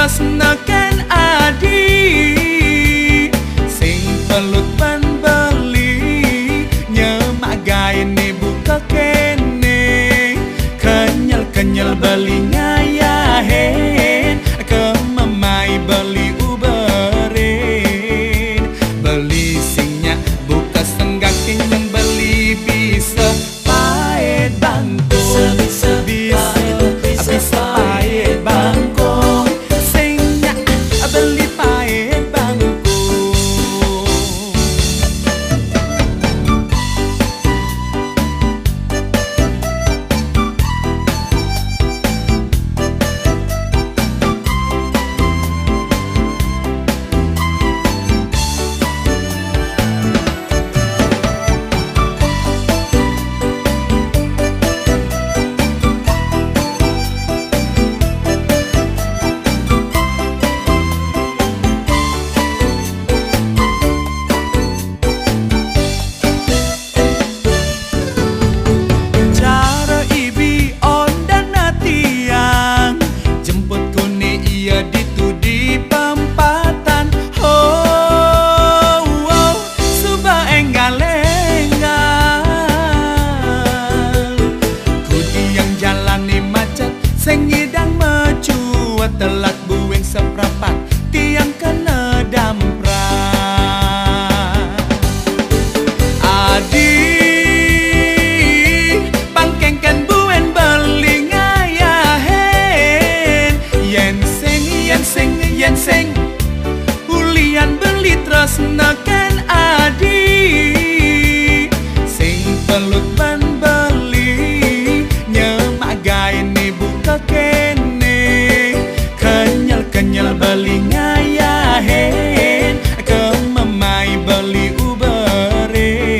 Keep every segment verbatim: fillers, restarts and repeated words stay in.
Neken adi sing pelut ban beli, nyemak gaene buka kene. Kenyel-kenyel beli ngayahen, kememai beli uberin. Beli sing nyak buka senggak kenyang, beli bisa paet bangkung. Bisa, bisa, bisa paet bangkung. Sing nyak beli paet bangkung. Cara ibi ondan atiang, jemput kuni ia ditu di pempatan. Ho, ho, suba enggal-enggal. Kuni yang jalani macet, sing nyidang mecuat, telat buin seprapat, tiang kena damprat. Adi, pangkengken buin beli ngayahen. Yen sing, yen sing, yen sing, ulian beli terus neken adi. Sing pelut ban beli, nyemak gaene buka kene. Kenyel-kenyel beli ngayahen, kememai beli uberin.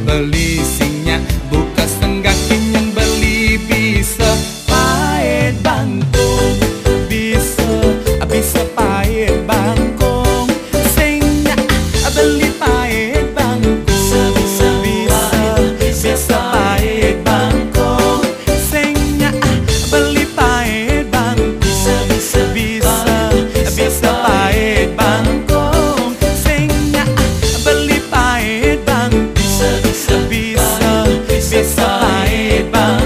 Beli sing nyak buka senggak kenyang, beli bisa paet bangkung. Bisa, bisa paet bangkung. Sing nyak beli paet bangkung. Bisa, bisa, bisa paet bangkung. Sing nyak beli paet bangkung. Bisa, bisa, bisa, bisa paet bangkung. Sing nyak beli paet bangkung. Bisa, bisa, bisa, bisa paet bangkung.